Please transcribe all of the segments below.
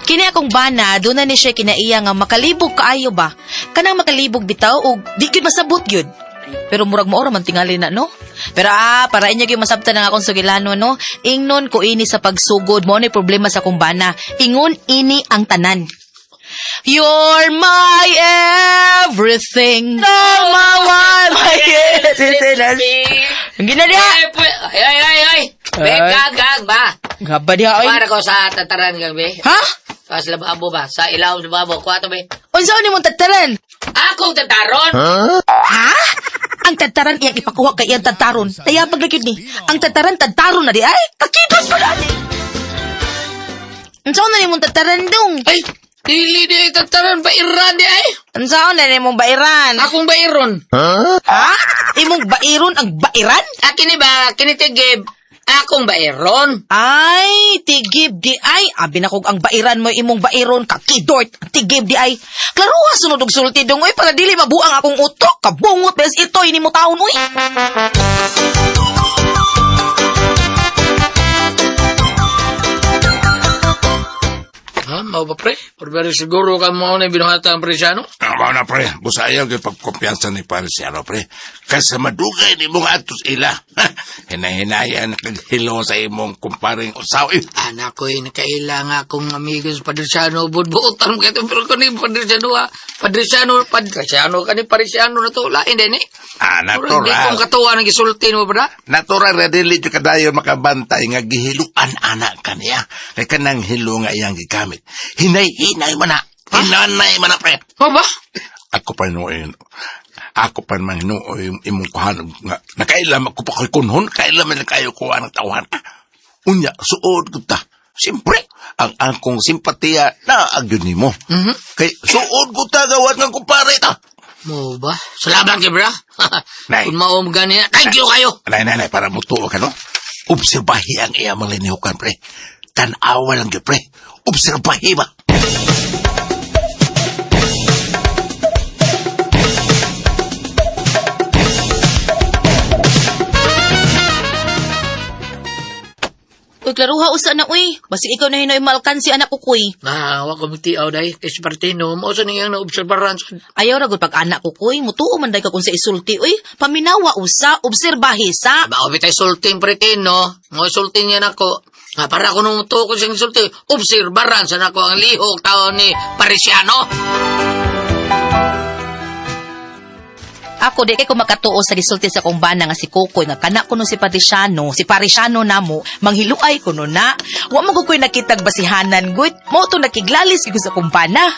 Kini akong bana, doon na ni siya kinaiya nga makalibog kaayo ba? Kanang makalibog bitaw og di gyud masabot gyud. Pero murag mao ra man tingali na, no? Pero para inyo gyud masabtan ang akong sugilano, no? Ingnon ko ini sa pagsugod, mao ni problema sa akong bana. Ingon ini ang tanan. You're my everything. All my life, my everything. Ang ginadiha. Ay, ay, ay, ay, ay. Be, Ay. gag, gag ba? Gaba diha, oy. Para ko sa tataran, gang, be. Ha? Sa lababo ba? Sa ilaw sa lababo. Kuha to, be. Unsa ni mong tataran? Akong tataron! Ha? Ang tataran iyang ipakuha kay iyang tataron. Tayabag na gyud ni. Ang tataran tataron na di ay. Kakitos pa na ni. Unsa na nimong tataran dong? Ay, dili di ay tataran. Bairan di ay. Unsa na nimong bairan? Akong bairon. Ha? Imong bairon ang bairan? Akin ni ba? Kinitigib. Akong bairon. Ay, tigib di ay. Abi na kog ang bairan mo imong bairon kakidort. Tigib di ay. Klaruha sunod og sulti dong oy para dili mabuang akong utok. Kabungot bes ito ini mo taon oy. Ha, mao ba pre? Pero siguro ka mo na binuhatan ang presyano? Mao na pre, busayaw gyud pagkumpiyansa ni Parisiano pre. Kaysa madugay ni mong atos ila. Hinahinaya na kag hilo sa imong kumparing usaw. Eh, Anak ko, nakaila nga akong amigos Padriciano, budbuotan mo kayo, pero kani Padriciano ha, Padriciano, Padriciano, kani Parisiano na to, lain din eh. Ah, Murag di kong natural. katuwa ng gisulti mo, bra. Natural ra dili jud kadayon makabantay nga gihiluan anak kaniya. Kay kanang hilo nga iyang gigamit. Hinay-hinay man na. Hinanay man na pre. O ba? Ako pa nooy. Ako pa man nooy imong kuhan nga nakailam ako pa kay kunhon, kailam man kayo ko ang tawhan. Unya suod gud ta. Siyempre, ang akong simpatiya na agyud nimo. Mhm. Kay suod gud ta gawat nga kumpare ta. Mo ba? Salamat kay bra. Nay. Kung maom gani na, thank you kayo. Nay, nay, nay, para mutuo ka, no? Obserbahi ang iya mga linihukan, pre. Tanawa lang gyud, pre. Obserbahi ba? Uy, klaruha usa na uy. Basig ikaw na hinoy malkan si anak ko kuy. Na, wa ko mitiaw day kay si Partino, mo sa niyang naobserbaran sa Ayaw ra gud pag anak ko kuy, mutuo man day ka kung sa isulti uy. Paminawa usa, obserbahi sa. Ba, bitay sulting Partino, mo sulting niya nako. Nga para ko nung tuo ko siyang sulti, obserbaran sa nako ang lihok taon ni Parisiano. Ako di kay ko makatuo sa gisulti sa akong bana nga si Kokoy nga kana kuno si Patriciano, si Parisiano namo, manghiluay kuno na. Wa man ko koy nakitag basihanan gud. Mao to nakiglalis gyud ko sa akong bana.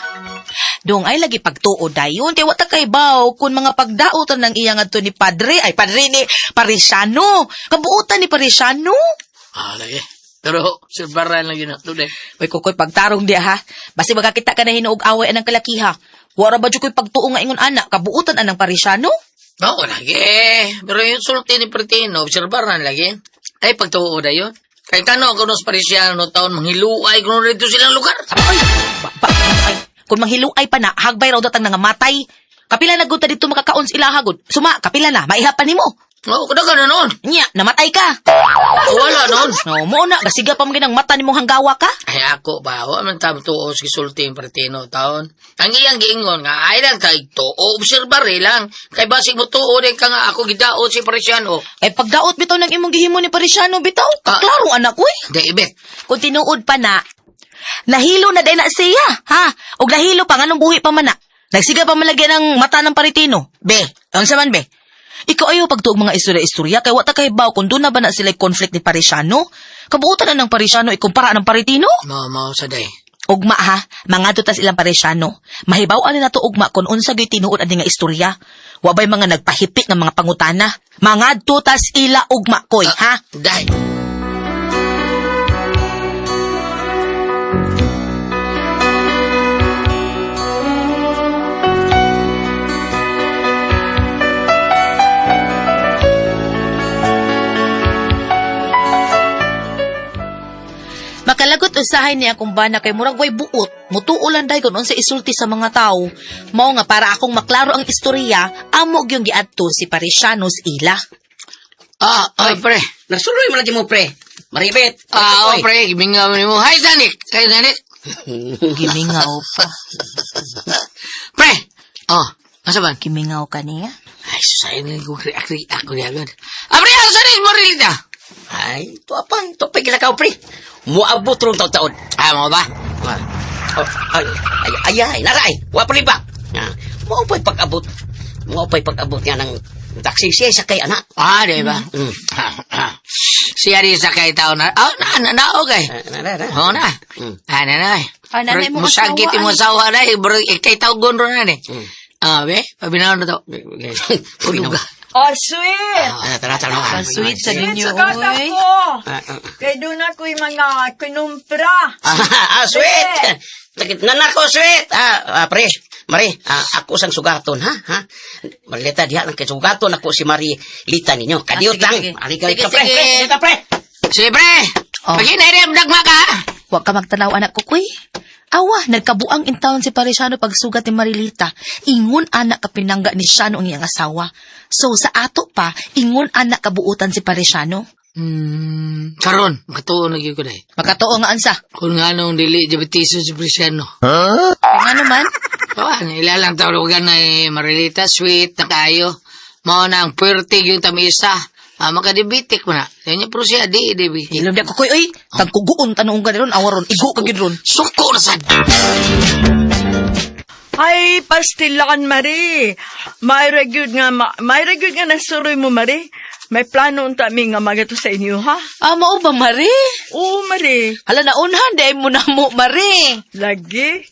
Dong ay lagi pagtuo dayon kay wa ta kay baw kun mga pagdaotan ng iya ngadto ni padre ay padre ni Parisiano. Kabuotan ni Parisiano. Ah, lagi. Pero, obserbaran lang yun na eh. Uy, Kokoy, pagtarong diya ha. Basi magkakita ka na hinuog away anang kalakiha. Wara ba dyan ko'y pagtuo nga ingon anak, kabuutan anang Parisiano? Oo, lagi. Pero yung sulti ni Pretino, obserbaran lagi. Ay, pagtuo na yun. Kay kano ako sa Parisiano taon, manghiluay kuno rito silang lugar. Ay, ba, ba, ay. Kung manghiluay pa na, hagbay raw datang nangamatay. Kapila na gud ta dito makakaon sa ilaha gud. Suma, kapila na, maiha pa nimo. Oo, kuda ka na noon. Nya, namatay ka. Wala noon. No, mo na, basiga pa mo mata nimong hanggawa ka. Ay, ako ba, wa man tam tuo sa gisulti ni Pretino taon. Ang iyang giingon nga, ay lang kay tuo, obserbare lang. Kay basig mo tuo din ka nga ako gidaot si Parisiano. Ay pagdaot bitaw ng imong gihimo ni Parisiano bitaw. Ah. Klaro anak ko eh. Di, ibet. Kung tinuod pa na, nahilo na day na siya, ha? Og nahilo pa, nganong buhi pa man na? Nagsiga pa man lagi ng mata ng paritino. Be, unsa man be? Ikaw ayaw pagtuog mga istorya-istorya kay wa ta kay baw kung doon na ba na sila conflict ni Parisiano? Kabuutan na ng Parisiano ikumpara ng Paritino? Mao, mao sa day. Ugma ha, mga tas ilang Parisiano. Mahibaw-an na nato ugma kung unsa gyud tinuod ani nga istorya. Wa bay mga nagpahipi nga mga pangutana. Mga tas ila ugma koy, ha? Day. Makalagot usahay niya akong bana kay murag way buot. Mutuo lang dahil kung unsa isulti sa mga tao. Mao nga para akong maklaro ang istorya, amo gyung giadto si Parisianos ila. Ah, ay, pre. Nasuloy mo lagi mo, pre. Maribit. Ah, oh, pre, gimingaw mo. Hi, Danik. Hi, Danik. Gimingaw pa. Pre. Oh, asa man? Gimingaw ka niya. Ay, sayang lang kong react ko niya agad. Ah, pre, asa na yung Marilita? Ay, ito pa. Ito pa gilakaw, pre. Muabot rong taon-taon. Ah, mo ba? Ah. Oh, ay, ay, ay, ay, naray. Wa pa ba? Ah, mao pa'y pag-abot. Mao pa'y pag-abot nga ng taxi siya sakay, anak. Ah, di ba? Mm. Siya di sa kay tao na. Oh, na, na, na, okay. Ah, na, na, na. Oo na. Mm. Ah, na, na. Ah, nanay mo Musagit asawa, mo ay. asawa na. Eh, bro, ikay tao ron na ni. Mm. Ah, be, pabinaw na to. Uduga. Oh, sweet! Ah, tara, tara. Ang sweet sa Sweet ninyo, sa gata oy. ko! Ah, ah. Kay doon ako'y mga kinumpra. Ah, ah, sweet. Sakit na nako, sweet. Ah, ah, pre, Mari, ah, ako sang sugaton, ha? Ha? Marilita, diha lang kay sugaton ako si Marilita ninyo. Kadiyot Ah, sige, lang. sige. Ali ka Sige, ka, pre. sige. Pre, sige ka, pre. Sige, pre. Oh. Pag inairem, dagma ka. Wa ka magtanaw anak ko, kuy. Awa, nagkabuang in town si Parisiano pagsugat ni Marilita. Ingon anak ka pinangga ni Siano ang iyang asawa. So sa ato pa, ingon anak kabuutan si Parisiano. Karon, makatuon na gyud ko dai. Makatuo nga ansa. Kung nga nung dili diabetiso si Presiano. Kung ano man, Kawan, ila lang tawagan na eh, Marilita, sweet na kayo. Mao na ang puwerte yung tamisa. Ah, makadibitik mo na. Yan yung pero siya, di, diabetic. ilom niya ko, kuy, oy. Tagkuguon tanong ka ron, awaron, igo ka gid ron. Suko na sad. Ay, pastilan, Mari. May gyud nga, may gyud nga nasuroy mo, Mari. May plano unta mi nga magato sa inyo, ha? Ah, mao ba, Mari? Oo, Mari. Hala, naunhan, dahil mo na mo, Mari. Lagi.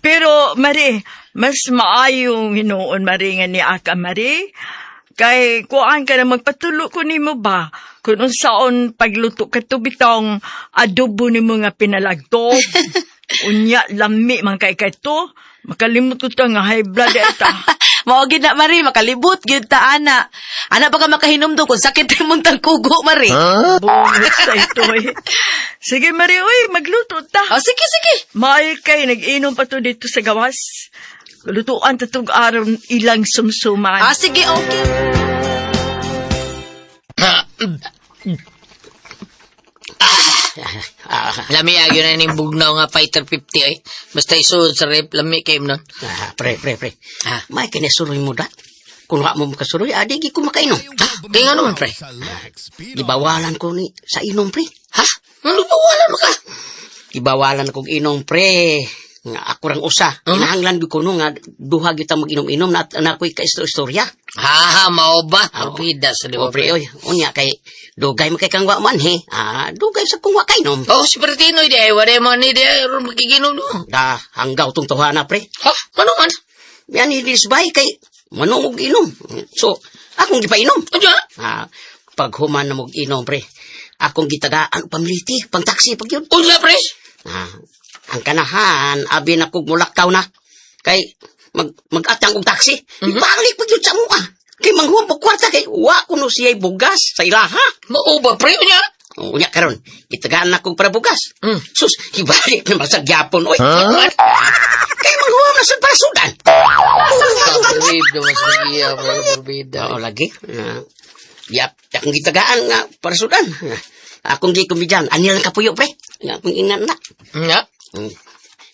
Pero, Mari, mas maayong hinuon, Mari, nga ni Aka, Mari. Kay kuan ka na magpatulo ko nimo ba? Kung unsaon pagluto ka to bitong adobo nimo nga pinalagtob. Unya lami man kay kay to. Makalimot ko ta nga high blood eta. Mao gid na, Mari, makalibot gid ta, ana. Ana pa ka makahinumdum kung sakit imong tagkugo, Mari. Bungot sa ito eh. Sige Mari, uy, magluto ta. Oh, sige, sige. Maay kay nag-inom pa to dito sa gawas. Lutuan ta tug araw ilang sumsuman. Ah, sige, okay. Ah, Lami agyo na ning bugnaw nga fighter 50 ay. Basta isuod sa rep, lami kayo nun. ah, pre, pre, pre. Ah. May kinasuroy mo da. Kung wa mo makasuroy, adi gi ko makainom. Ha? Kaya nga naman, pre. Gibawalan ko ni sa inom, pre. Ha? Ano ba wala mo ka? Gibawalan akong inom, pre. Nga ako rang usa. Kinahanglan gyud ko no nga duha gyud ta mag-inom-inom na, na ako'y kaistorya. Ha, ha, mao ba? Orbida sa O di pre, oy, unya kay dugay man kay kang wa man he. Ah, dugay sa kung wa kainom. Oh, si Pertino, di ay, wala mo ni, di ay, ron makikinom no. Da hanggaw tong tuha na pre. Ha? Ano man? Yan hilis bay kay manong og inom. So, akong gipainom. Ano? Ah, pag human na mog inom pre, akong gitagaan pamiliti, pang taxi pag yun. Unsa, pre? Ah, ang kanahan abi na kog mulakaw na kay mag magatang og taxi. Ibalik pag yun sa mua. Kay manghuam og kwarta kay wa kuno siya'y bugas sa ilaha. Mao ba, pre? Unya? Unya karon, gitagaan na kog para bugas. Sus, ibalik na sa gyapon oy. Kay manghuam na sad para sudan. Orbida, mas magiya, pre. Orbida. Oo, lagi. Ah, yap, akong gitagaan nga para sudan. Ah, akong gikumidyan, anil lang kapuyo pre. Nga akong ingnan na. Nga?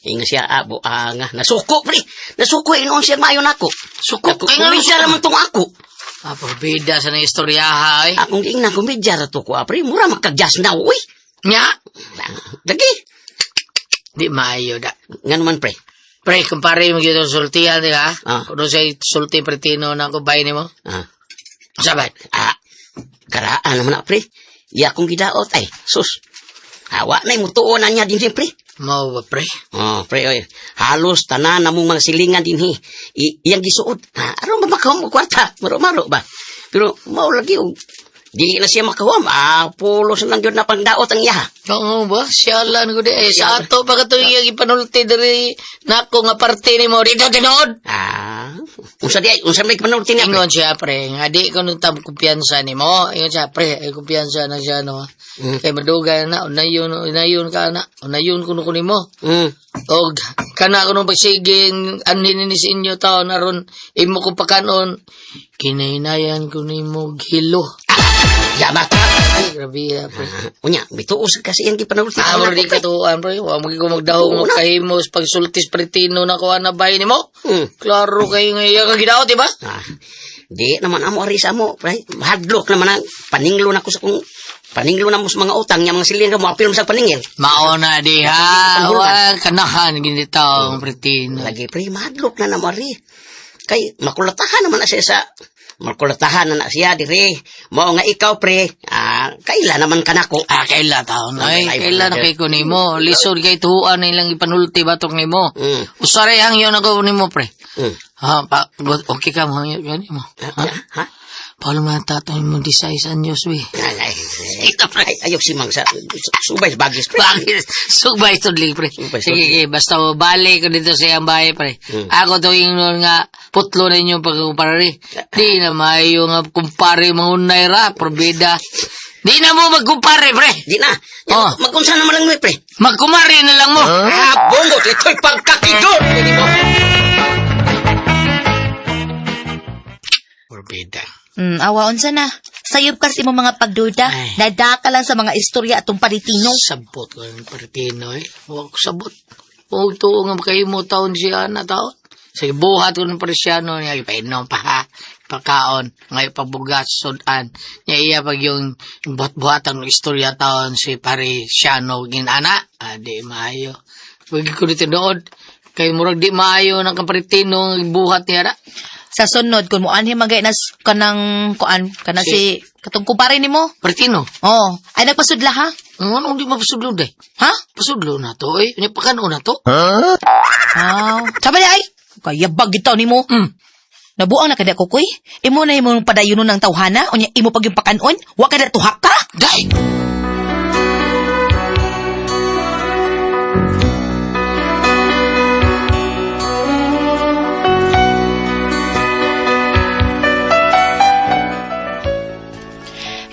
Inga siya abo ah, nga nasuko pre. Nasuko inoon siya maayo nako. Suko? Ako, Kay nga kumidya nasuko? raman tong ako. Ah, orbida sa nang istorya, ha, ay. Akong giingnan kumidya ra to ko ah, pre. Mura magkagjas na uy. Nga? Lagi. Di maayo da. Nga naman pre. Pre, kumpare mo gyud ang sultihan, di ba? Ah. Kung sa sulti Pertino na kubay nimo. Ah, Sabat. ah karaan naman na pre. Iya akong gidaot ay sus. Awa na mutuon na niya din pre. Mao ba, pre? Oh, pre, oy. Halos tanan na mong mga silingan din hi. Iyang gisuod. Ha, aron ba makahom og kwarta? Maro-maro ba? Pero mao lagi og dili na siya makahom. Ah, pulos na lang gyud na pangdaot ang iya. Oo ba? Siya lang ko di. Eh, sa ato pa ka ito yung ipanulti diri nako nga parte ni mo dito tinuod. Ah, Unsa di ay, unsa may panulti niya, pre? Ingon siya, pre, nga di ko nung tam kumpiyansa ni mo. Ingon siya, pre, ay kumpiyansa na siya, no. Kay madugay na, unayon, unayon ka na, unayon kuno ko nimo. Og kana kuno pagsiging anhin ni sa inyo taon aron imo ko pakanon kinahinayan ko nimo hilo. Yabat. Ay, grabe ya, pre. Unya, bituos kasi iyang gipanulti. Ah, mo di katuan, pre. Wa mo ko magdahong Oo na. magkahimos pagsultis pretino na ko ana bay nimo. Klaro kayo nga iya ka gidaot, di ba? Ah, di naman amo ari sa amo, pre. Mahadlok naman ang paninglo na ko sa kung paninglo na mo sa mga utang nya mga siling ka mo apil mo sa paningil. Mao na di ha. Panghulgan. Wa kanahan gini taong pretino. Lagi pre, mahadlok na namo ari. Kay makulatahan naman na siya sa makulatahan na na siya dire. Mao nga ikaw pre, ah, kaila naman kanako. Ah, kaila taon. Ay, Ay, kaila na kay ko nimo. Lisod kay tuhuan na ilang ipanulti batok nimo. Usaray ang yun ako nimo, pre. Ha, pa, okay ka mo hangyo gani mo. Ha? Ha? Paano man tatay mo di sa isan Diyos, we. Ay, ay, ay, ayok si Mang sa subay sa bagis pre. Bakit? Sugbay tudli, pre. Sugbay, Sige, sige, basta mo balik ko dito sa iyang bahay, pre. Ako to yung nga putlo na inyong pagkumpare. Di na maayo nga kumpare mga unay ra, probida. Di na mo magkumpare, pre. Di na. Oh. Magunsa naman lang mo pre. Magkumare na lang mo. Ah, bongo, ito'y pagkakidor. Pwede mo. Probida. Awa unsa na. Sayop kasi imong mga pagduda. Ay. Nadaka lang sa mga istorya atong paritino. Sabot ko yung partino eh. Huwag ko sabot. Huwag tuo nga makahimo taon siya na taon. Sige, buhat ko ng presyano niya. Ipainom pa ha. Pakaon. Ngay pagbugas, sudan. Niya iya pag yung buhat-buhatan ng istorya taon si pare Siano ginana. Ah, di maayo. Pag ko dito doon. Kay murag di maayo ng kaparitino ang buhat niya na. Sa sunod kun mo anhi magay nas kanang kuan kana si katong kumpare nimo. Paritino. Oh, ay nagpasudla ha? Ang anong di mapasudlo day? Ha? Pasudlo na to eh. Nya pakanon na to. Aw, sabi niya, ay kayabag gitaw nimo. Nabuang na kada kukoy. Imo na imong padayonon ng tawhana unya imo pag yung pakanon, wa ka na tuha ka. Day!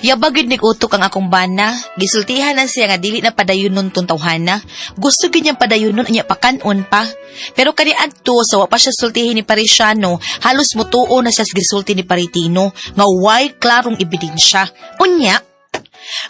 Yabag gyud nig utok ang akong bana. Gisultihan na siya nga dili na padayonon tong tawhana. Gusto gyud niyang padayonon unya pakanon pa. Pero kani adto sa wa pa siya sultihin ni Parisiano, halos mutuo na siya sa gisulti ni Paritino nga way klarong ebidensya. Unya,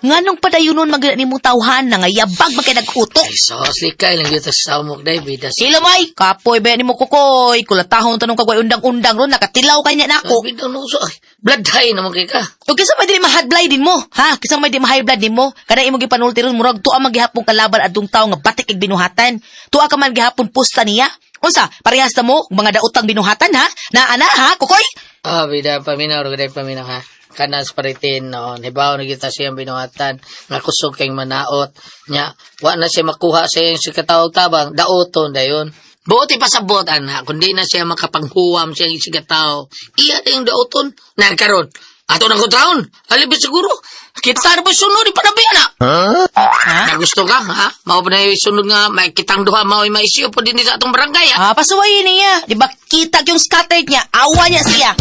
nganong padayonon man gyud nimo tawhana nga yabag man kay nag-utok? Ay, sos, likay lang yun sa samok day, bida. Sila may kapoy ba nimo kukoy kulatahon tanong kagway undang-undang ron nakatilaw kay niya nako. Bida no, so, ay, blood high naman kay ka. O kinsa may dili ma-high din mo, ha? Kinsa may di ma-high blood nimo? Kada imo gipanulti ron murag tuwa man gihapon kalaban adtong tawo nga batik ig binuhatan. Tuwa ka man gihapon pusta niya. Unsa? Parehas na mo mga daotang binuhatan ha? Na ana ha, kukoy? Ah, bida, paminaw, bida, paminaw, ha? Kanas paritin, no. Hibaw na kita siyang binuhatan. Nga kusog kayong manaot. Nya, wa na siya makuha sa iyang sikatawag tabang. Daoton, dayon. Buot ipasabot, ana. Kundi na siya makapanghuwam siyang sikataw. Iya na yung daoton. Nagkaroon. Ato na kontraon. Alibit siguro. Kita na ba sunod? Ipanabi, ana. Ha? Na gusto ka, ha? Mao pa na yung sunod nga, may kitang duha, mao may maisyo po din sa atong barangay, ha? Ah, pasuwayin niya. Di ba kita yung scattered niya? Awa niya siya.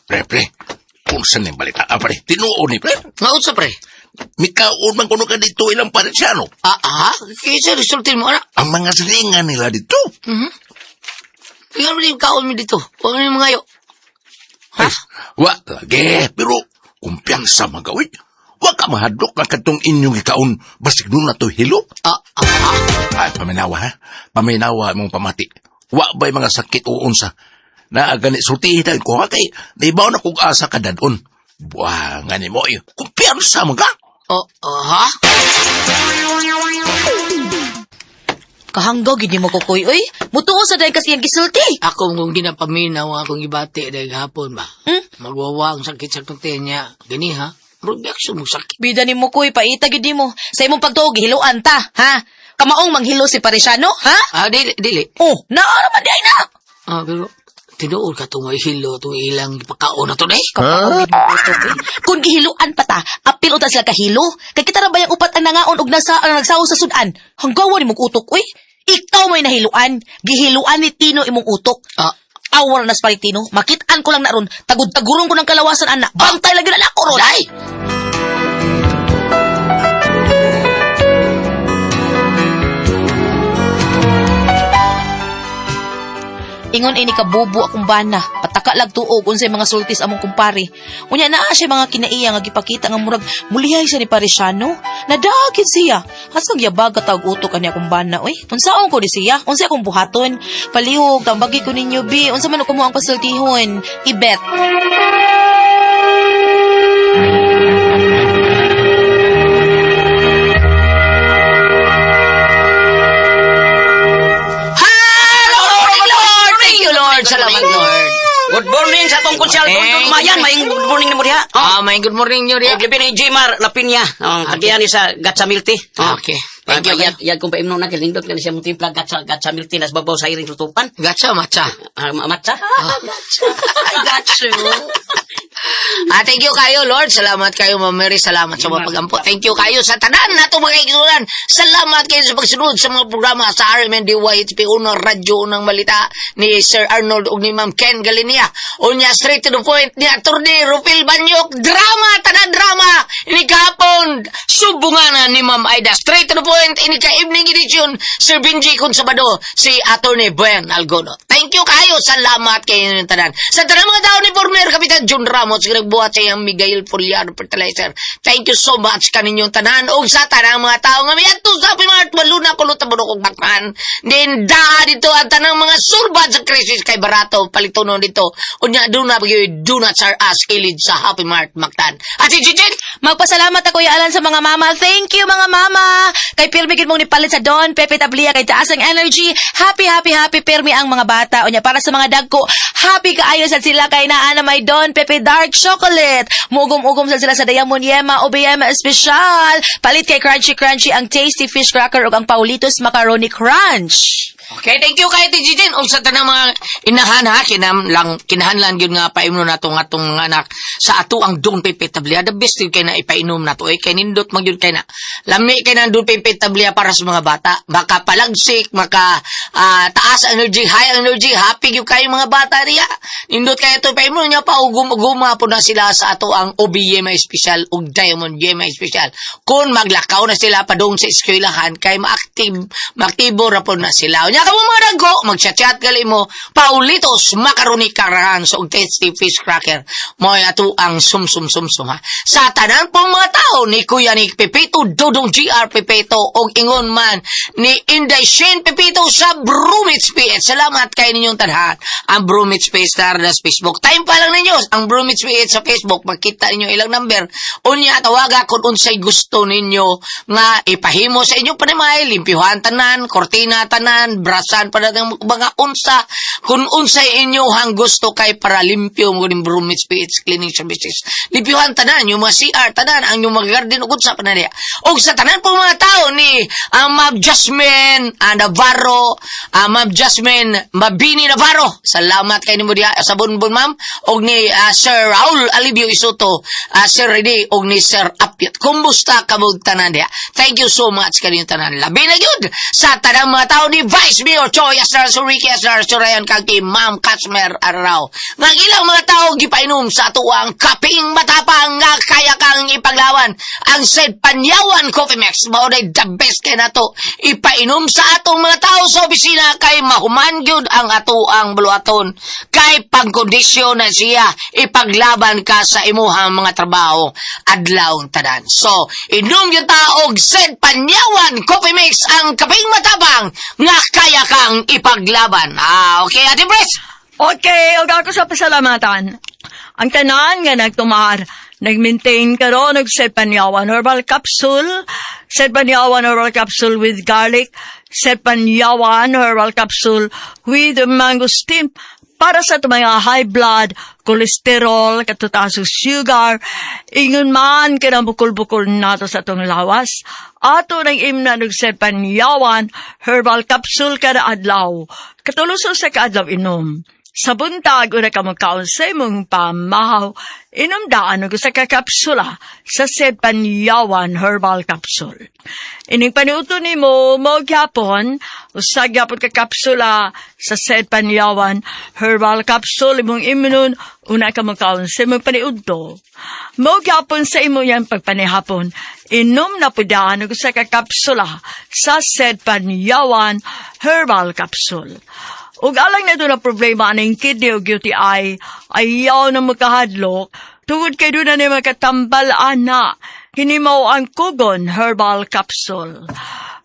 Pre, pre. Kung saan yung balita? Ah, pre, tinuon ni pre. Nga unsa, pre? Mikaon man kuno ka dito ilang parisiano. Ah, ah? Kisa resultin mo, ana. Ang mga silingan nila dito. Kaya mo yung kaon mo dito. Huwag mo yung mga yo. Ha? Wa, lagi. Pero, kumpiyansa magawin. Wa ka mahadlok nga katong inyong ikaon. Basig nun na to hilo. Ah, ah, ah. Ay, paminawa ha. Paminawa imong pamati. Wa ba'y mga sakit o unsa? Na gani sultihin ko ha kay naibaw na kog asa ka dadon. Buwa nga ni mo eh. Kumpiyansa man ka. Oh, oh, ha? Kahanggaw gid nimo kukoy oy. Mutuo sa dahil kasi ang gisulti. Ako kung ginapaminaw ang akong gibati dahil hapon ba? Hmm? Magwawa ang sakit sa kong niya. Gani ha? Murag biakso mo sakit. Bida nimo kuy, paita gid nimo. Sa imong pagtuo gihiloan ta, ha? Kamaong manghilo si Parisiano, ha? Ah, dili, dili. Oh, naa naman di ay na. Ah, pero tinuod ka itong hilo, itong ilang pagkaon na to, eh. Kapag Kung gihiluan pa ta, apil unta sila kahilo. Kay kita ra ba yung upat ang nangaon og nasa ang nagsaho sa sudan? Hanggawa ni mong utok oy. Ikaw may nahiluan. Gihiluan ni Tino imong utok. Ah. Awar na sa palit, Tino. Makitaan ko lang na ron. Tagud-tagurong ko ng kalawasan, anak. Bantay lagi na ako ron. Day! Ingon ini ka bobo akong bana. Pataka lag tuog unsay mga sultis among kumpare. Unya naa siya mga kinaiya nga gipakita nga murag mulihay siya ni Parisiano. Nadagit siya. Hasang yabag ka tawag utok ani akong bana oy. Unsaon ko ni siya? Unsay akong buhaton? Palihog tambagi ko ninyo bi. Unsa man ko mo ang pasultihon? Ibet. Lord! Thank you, Lord! Salamat, Lord! Good morning sa atong konsyal. Morning. Good morning. Maayong good morning nimo diha. Oh. Ah, may good morning nyo Og diha. labi ni Jmar Lapinya. Oh, tagian ni sa Gatsa Milk Tea. Oh. Okay. Thank you. Yag, yag kong paimno na kilindot ka na siya mong timpla Gatsa Milk Tea nas babaw sa iring tutupan. Gatsa, matcha. Ah, matcha. I got you. Ah, thank you kayo, Lord. Salamat kayo, Ma'am Mary. Salamat sa mga pagampo. Thank you kayo sa tanan nato mga kaigsunan. Salamat kayo sa pagsunod sa mga programa sa RMNDYHP 1 Radyo Unang Balita ni Sir Arnold ug ni Ma'am Ken Galinia. Unya, straight to the point ni Atty. Rufil Banyok. Drama, tanan drama. Ini kahapon, subunganan ni Ma'am Aida. Straight to the point, ini ka evening edition, Sir Benji Consabado, si Atty. Buen Algono. Thank you kayo. Salamat kayo ng tanan. Sa tanan mga tao ni former Kapitan John Ramos, nagbuhat sa iyang Miguel Poliano Fertilizer. Thank you so much kaninyong tanan. O sa tanang mga tao nga may adto sa Pimart, Waluna, Kulot, Tabunok, ug Bakman. Then daa dito ang tanang mga surban sa krisis kay Barato, palitunon dito. Unya, do na do not sir us kilid sa Happy Mart Mactan. At si Gigi, Magpasalamat ako Alan sa mga mama. Thank you mga mama. Kay pirmi gid mong nipalit sa Don Pepe Tablia kay taas ang energy. Happy happy happy pirmi ang mga bata. Unya para sa mga dagko, happy kaayo sad sila kay naa na may Don Pepe Dark Chocolate. Mugom-ugom sad sila sa Diamond Yema OBM Special. Palit kay Crunchy Crunchy ang Tasty Fish Cracker ug ang Paulitos Macaroni Crunch. Okay, thank you kay Ate Gigi. Og sa tanang mga inahan ha, kinahanglan gyud nga paimnon nato nga atong mga anak sa ato ang Don Pepe Tablia. The best gyud kay na ipainom nato eh kay nindot man gyud kay na. Lami kay na ang Don Pepe Tablia para sa mga bata. Makapalagsik, maka taas energy, high energy, happy gyud kayo mga bata diya. Nindot kay ato paimnon niya pa ugum-uguma po na sila sa ato ang OBM special ug Diamond YMA special. Kung maglakaw na sila padung sa eskwelahan kay maaktiv maaktibo ra po na sila. Unya kamo mga dagko, magchat-chat gali mo Paulitos Macaroni Carranzo ug Tasty Fish Cracker. Mo'y ato ang sum sum sum sum ha. Sa tanan pong mga tao ni Kuya ni Pepito Dodong GR Pepito og ingon man ni Inday Shane Pepito sa Brumits PH. Salamat kay ninyong tanan. Ang Brumits PH na sa Facebook. Time pa lang ninyo ang Brumits PH sa Facebook. Makita ninyo ilang number. Unya tawaga kung unsay gusto ninyo nga ipahimo sa inyong panimay, limpyuhan tanan, kortina tanan, brasan pa ng mga unsa kung unsay inyo ang gusto kay para limpyo mo ning Brumits PH Cleaning Services. Limpyuhan tanan yung mga CR tanan ang yung mga garden ug unsa pa na niya. Og sa tanan po mga tao ni ang Ma'am Jasmine Navarro, ang Ma'am Jasmine Mabini Navarro. Salamat kay nimo diha sa bunbun ma'am og ni Sir Raul Alibio Isuto, Sir Rene og ni Sir Apyat. Kumusta kamo tanan diha? Thank you so much kaninyong tanan. Labi na gyud sa tanang mga tao ni Vice Mayor Choi Asnar Suriki Asnar Surayan kag kay Ma'am Kasmer Arao. Nga ang ilang mga tao gipainom sa atuang kaping matapang nga kaya kang ipaglawan ang said Panyawan Coffee Mix mao day the best kay nato ipainom sa atong mga tao sa opisina kay mahuman gyud ang atoang buluhaton kay pagkondisyon na siya ipaglaban ka sa imuhang mga trabaho adlaw tanan. So, inom yung taog said Panyawan Coffee Mix ang kaping matapang nga kaya kang ipaglaban. Ah, okay, Ate Pres. Okay, og ako sa pasalamatan. Ang tanan nga nagtumar, nag-maintain karon og Sepanyawan herbal capsule, Sepanyawan herbal capsule with garlic, Sepanyawan herbal capsule with mangosteen para sa itong mga high blood, cholesterol, katutaas og sugar, ingon man kinabukol-bukol nato sa atong lawas. Ato nang imna og Sepanyawan herbal capsule kada adlaw. Katuloso sa kaadlaw inom. Sa buntag, una ka magkaon sa imong pamahaw, inom daan og usa ka kapsula sa Sepanyawan Herbal Capsule. Ining paniudto nimo mo gyapon, usa gyapon ka kapsula sa Sepanyawan Herbal Capsule imong imnon una ka magkaon sa imong paniudto. Mo gyapon sa imo yan pagpanihapon, inom na pud daan og usa ka kapsula sa Sepanyawan Herbal Capsule. Ug alang na na problema aning kidney ug UTI, ayaw na magkahadlok, tungod kay duna ni makatambal ana, kini mao ang Kugon Herbal Capsule.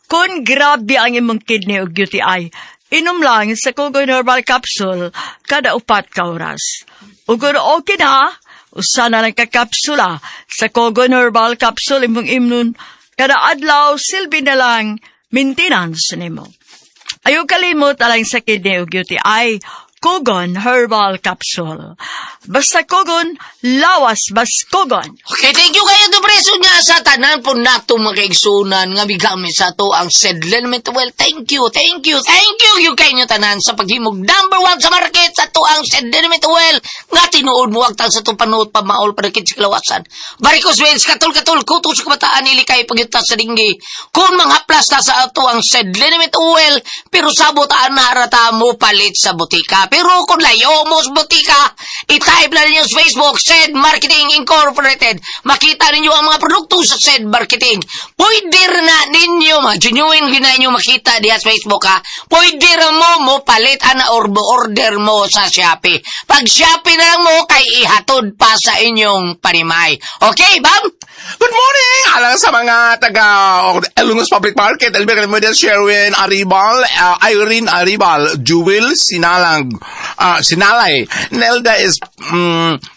Kung grabe ang imong kidney ug UTI, inom lang sa Kugon Herbal Capsule kada 4 ka oras. Ug kung okay na, usa na lang ka kapsula sa Kugon Herbal Capsule imong imnon kada adlaw, silbi na lang maintenance nimo. Ayaw kalimot alang sa kidney ug UTI, Kugon Herbal Capsule. Basta Kugon, lawas bas Kugon. Okay, thank you kayo to preso niya sa tanan po nato mga kaigsunan nga migamit sa ato ang Sedlen Well. Thank you, thank you, thank you you kayo tanan sa paghimog number one sa market sa ato ang Sedlen Well nga tinuod mo agtang sa itong panuot pamaol padakit sa kalawasan. Varicose veins, katol-katol, kuto sa kabataan, ilikay pagyuta sa dinggi. Kung mga plasta sa ato ang Sedlen Well, pero sabot ang harata mo palit sa butika. Pero kung layo mo sa butika, i-type lang ninyo sa Facebook, Sed Marketing Incorporated. Makita ninyo ang mga produkto sa Sed Marketing. Pwede na ninyo, mga genuine gina inyo makita diha sa Facebook ha. Pwede ra mo mo palit ana or mo order mo sa Shopee. Pag Shopee na lang mo, kay ihatod pa sa inyong panimay. Okay, Bam? Good morning! Alang sa mga taga Elungos Public Market, Elmer Model, Sherwin Aribal, Irene Aribal, Jewel Sinalang, Sinalay, Nelda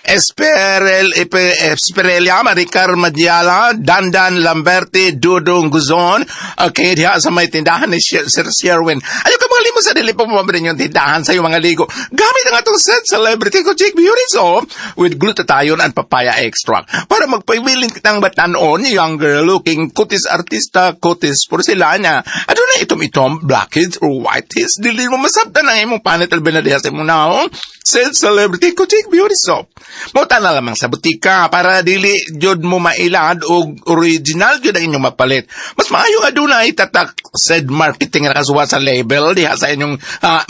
Esperel, Esperelia, Maricar Madiala, Dandan Lamberti, Dudong Guzon, okay, diha sa may tindahan ni Sir Sherwin. Ayaw ka mga limo sa dili pa pumabili yung tindahan sa iyong mga ligo. Gamit ang atong set celebrity ko, Jake Beauty Soap with glutathione and papaya extract. Para magpaiwilin kitang batanon, younger looking, kutis artista, kutis porcelana. Ano na itom-itom, blackheads or whiteheads, dili mo masabtan ang imong panit alben na diha sa imong naong. Set celebrity ko, Jake Beauty Soap. Mota na lamang sa butika para dili jud mo mailad og original jud ang inyong mapalit. Mas maayo nga dunay tatak said marketing nga nakasuwat sa label diha sa inyong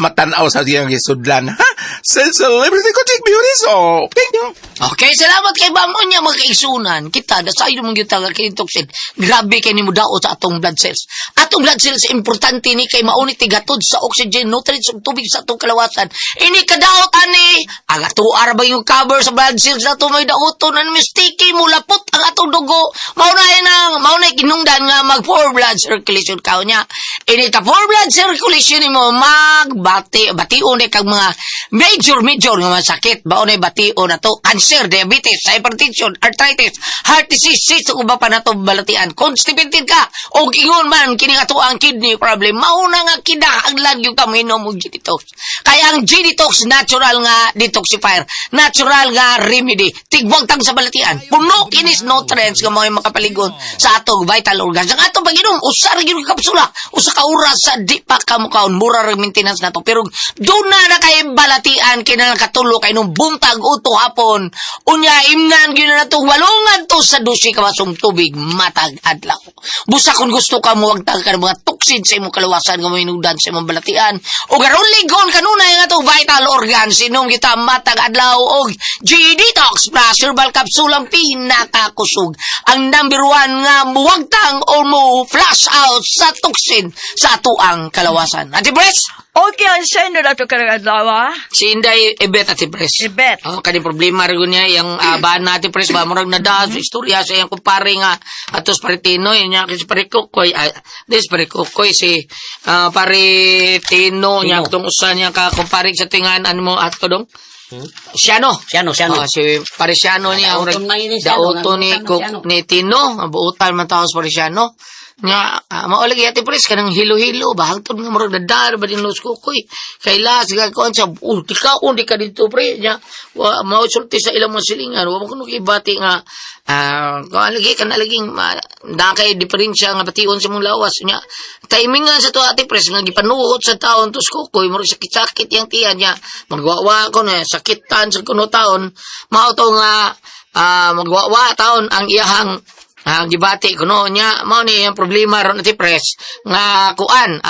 matanaw sa iyang gisudlan. Ha? Said celebrity ko, Jake Beauty Soap. Thank you. Okay, salamat kay Bam. Unya mga kaigsunan. Kita, dasayo mong gyud nga kinitoksin. Grabe kay nimo daot sa atong blood cells. Atong blood cells importante ni kay maunit tigatod sa oxygen, nutrients ug tubig sa atong kalawasan. Ini kadaot ani, ang ato ara ba yung cover sa blood cells nato may daoton ang mistake mo lapot ang atong dugo. Mao na nang mao na kinungdan nga mag poor blood circulation ka niya. Ini ka poor blood circulation nimo magbati bation kag mga major major nga mga sakit. Bao na bation na to cancer, diabetes, hypertension, arthritis, heart disease, cyst, ug uban pa nato balatian. Constipated ka og ingon man kini ato ang kidney problem. Mao na nga kinahanglan gyud ka moinom og G-Detox. Kaya ang G-Detox natural nga detoxifier, natural nga remedy. Tigwagtang sa balatian. Puno kinis nutrients nga mga makapaligon sa atong vital organs. Ang atong pag-inom, usa ra gyud ka kapsula, usa ka oras sa di pa ka mukaon, mura ra maintenance nato. Pero doon na na kay balatian kinahanglan katulo kay nung buntag uto hapon. Unya imnan gyud na natong walungan to sa 12 ka basong tubig matag adlaw. Busa kung gusto ka mo wagtang ka ng mga toxin sa imong kalawasan nga mohinugdan sa imong balatian. O garon ligon kanunay nga atong vital organs inom kita matag adlaw og G-Detox Plus Herbal Capsule ang pinakakusog. Ang number one nga muwagtang o mo flush out sa toxin sa atoang kalawasan. Ate Pres? Okay, ang sendo na ito karang adlaw, ah. Si Inday Ebet, Ate Pres. Ebet. Oh, kani problema rin niya yung bana Ate Pres ba murag nada sa istorya sa iyang kumpare nga atos Paritino yun niya si pare Kukoy this pare Kukoy si pare Tino niya atong usa niya ka kumpare sa tingan ano mo ato dong Siano. Siano, Siano. Oh, si Parisiano niya. Dauton na yun, Siano. Dauton ni, Siano, Siano. ni Tino. Ang buutan man tao sa Parisiano. Nga, mao lagi, Ate Pres, kanang hilo-hilo ba, hangtod nga murag dadar ba din los kukoy. Kay las ga kuan sa di ka di ka dito, pre, nya wa mao sulti sa ilang mga silingan, wa mo kuno kibati nga kuan lagi kana laging na kay diferensya nga bation sa mong lawas nya. Timingan sa to, Ate Pres, nga gipanuot sa taon tos kukoy, murag sakit-sakit yang tiyan niya, magwawa ko na sakitan sa kuno taon, mao to nga magwawa taon ang iyahang gibati kuno niya. Mao ni ang problema ron, Ate Pres, nga kuan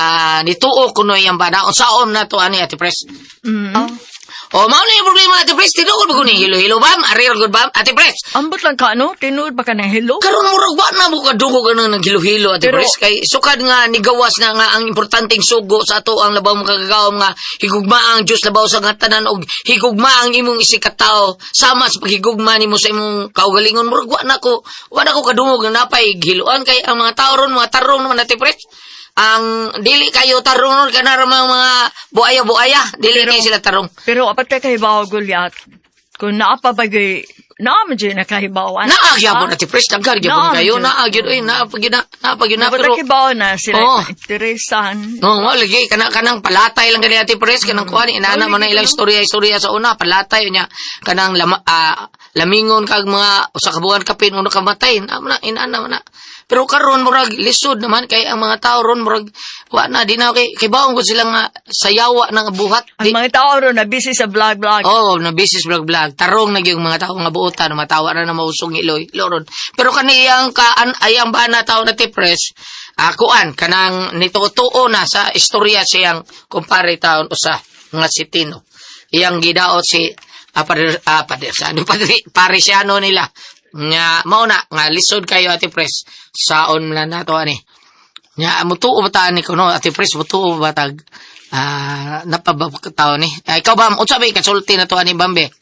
nituo kuno iyang bana, unsaon na to ani, Ate Pres? O mao ni ang problema, Ate Pres, tinuod ba kuno hilo-hilo bam ari gud bam, Ate Pres? Ambot lang ka, no? Tinuod ba ka ng hilo? Karon murag wa na mo kadungog ang naghilo-hilo, Ate Pres, kay sukad nga nigawas na nga ang importanteng sugo sa ato ang labaw makagagahom nga higugma ang Dios labaw sa nga tanan og higugma ang imong isigkatawo sama sa paghigugma nimo sa imong kaugalingon, murag wa na ko kadungog nga napay gihiloan, kay ang mga tao ron mga tarong naman, Ate Pres. Ang dili kayo tarong ron kana ra mga buaya-buaya, dili kayo sila tarong. Pero apat ka kahibaw, Gulyat. Kung naa pa bagay, naa man dyan nakahibawan. Naa gyapon, Ate Pres, daghan gyapon Naa, kayo, gyud. Naa gyud oy, naa pa gyud na, naa pa gyud na Dapat pero kahibaw na sila Oo. interesan. No, mo lagi kana kanang palatay lang gani, Ate Pres, kanang kuan inana man na ilang istorya istorya sa una, palatay niya kanang lamingon kag mga usa ka buwan kapin uno ka matay na man na inana man na. Pero karon murag lisod naman kay ang mga tao ron murag wa na di na kay bawon ko sila nga sayawa na nga buhat. Ang Di, mga tao ron na busy sa vlog-vlog. Oh, na business vlog vlog. Tarong na gyud mga tao nga buotan, matawa na na mausong iloy, loron. Pero kaniyang kaan ayang bana tao na Tipres, kuan kanang nitutuo na sa istorya siyang kumpare taon usa nga si Tino. Iyang gidaot si padre, padre, sa ano, padre, parisiano nila. Nga mao na nga lisod kayo, Ate Pres, saon na nato ani. Nya mutuo ba ta ni kuno, Ate Pres, mutuo ba tag napabakataw ni? Ikaw ba, unsa ba kasulti na to ani, Bambe?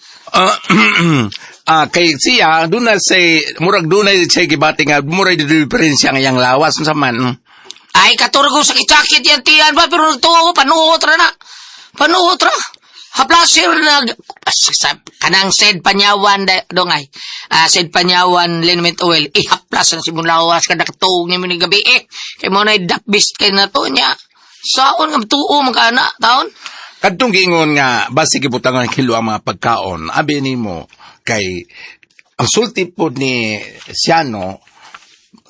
Kay siya doon na say murag doon na siya gibati nga murag di diferensya nga iyang lawas unsa man. Ay, katurgo sakit-sakit yan tiyan ba, pero nagtuo ko, panuot ra na. Panuot ra. Haplasir na, sa, kanang said panyawan, dongay. Said panyawan, liniment oil, ihaplas na si lawas kada katuog niya mo ni gabi eh. Kay mo na dakbis kay na to niya. Saon nga tuo magkana, taon? Kadtong giingon nga basi gibutangan kilo ang mga pagkaon, abi nimo kay ang sulti po ni Siano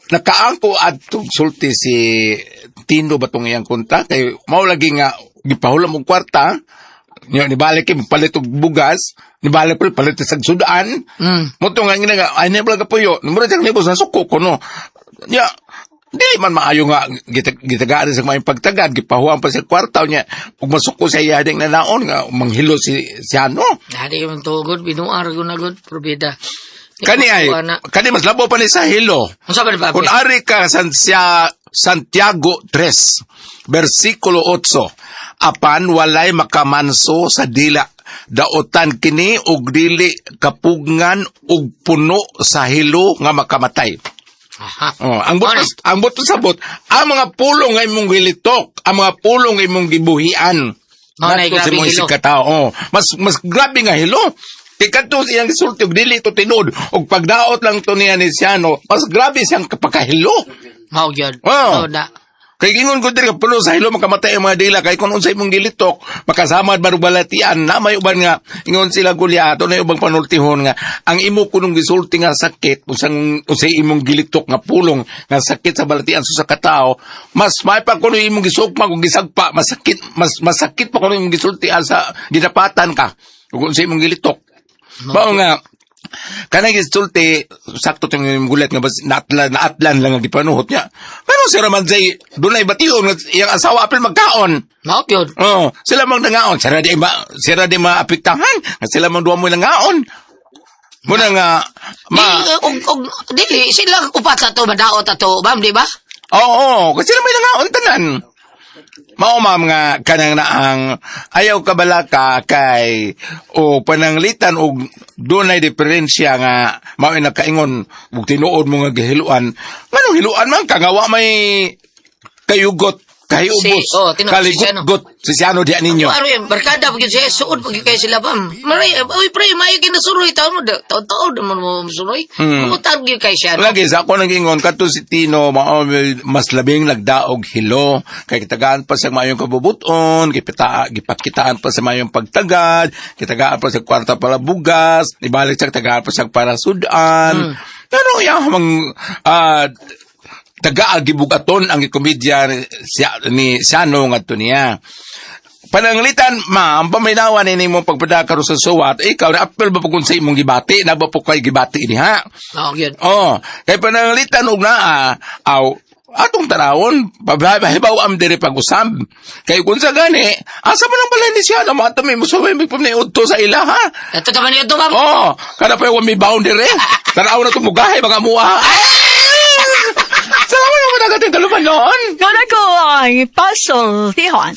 nakaangko adtong sulti si Tino batong iyang kontra kay mao lagi nga gipahulam og kwarta niya, nibalik kay palit og bugas, nibalik pa palit sa sudan. Mo to nga ngina nga ay nebla ka puyo mura siyang libos na suko ko no niya. Dili man maayo nga gitagaan sa mga pagtagad, gipahuam pa sa kwarta niya ug masuko sa iya ding nanaon nga manghilo si Siano. Dali yung tugod, binuar ko na gud, probida. Kani ay kani mas labaw pa ni sa hilo. Unsa ba ni Papi? Kung ari ka Santiago 3, versikulo 8, apan walay makamanso sa dila. Daotan kini og dili kapugngan og puno sa hilo nga makamatay. Oh, ang buot Ano? ang buot sabot, ang mga pulong nga imong gilitok, ang mga pulong nga imong gibuhian. Mao na Ngadto sa grabe imong hilo. isigkatao. Oh, mas mas grabe nga hilo. Kay kadto siyang gisulti og dili to tinuod og pagdaot lang to niya ni Siano, mas grabe siyang kapakahilo. Mao gyud. Oh. Mao na. Kay gingon ko diri puno sa hilo makamatay ang mga dila kay kung unsay imong gilitok makasama barug balatian na may uban nga ingon sila gulyato na ubang panultihon nga ang imo kunong gisulti nga sakit unsang unsay imong gilitok nga pulong nga sakit sa balatian sa katao, mas may pa kuno imong gisukma kung gisagpa masakit, mas masakit pa kuno imong gisulti sa gidapatan ka ug unsay imong gilitok. Mao nga kanang gisulti sakto tong imong gulat nga bas naatlan naatlan lang ang gipanuhot niya. Pero si Ramanzay dunay bation nga iyang asawa apil magkaon. Mao gyud. Oh, sila mang nangaon, sila di maapektahan, nga sila mang duwa mo nangaon. Muna nga ma Di, og dili sila upat sa to madaot ato, bam, di ba? Oo, kasi sila may nangaon tanan. Mao ma'am nga kanang naang ayaw kabalaka kay o pananglitan og dunay diferensya nga mao nakaingon ug tinuod mo nga gihiluan, nganong hiluan man ka nga wa may kayugot? Kahiubos. Si, oh, tinuod, si Siano. Kaligutgot si Siano diha ninyo. Ano yan, barkada pag yun siya, suod pag yun kayo sila ba? Maray, uy, pre, mayo kinasuroy, taon mo, taon-taon naman mo masuroy. Kumutan yun kayo siya, no? Lagi sa ako nang ingon kadto si Tino mao mas labing nagdaog hilo kay kitagaan pa sa mayong kabubuton, gipita gipakitaan pa sa mayong pagtagad, kitagaan pa sa kwarta para bugas, ibalik sa tagaan pa sa para sudan. Pero yang mang taga gibugaton ang komedya ni, siya, ni Siano ngadto niya. Pananglitan, ma'am, paminawan ni mo pagpadakaro sa suwat, ikaw na apel ba pag sa imong gibati, na ba po kay gibati diha? Oo, yun. Oh, kay pananglitan og naa aw atong tarawon pabahibaw am diri pag-usab. Kay kun sa gani, asa man ang balay ni siya na mga tami musuway may pamniudto sa ila ha. Ito naman yun, ma'am. Oh, kada pa yung may boundary. Tanaw na tumugahay mga muha. Salamat naman ang ating taluman noon. Ko na ko ang pasultihan.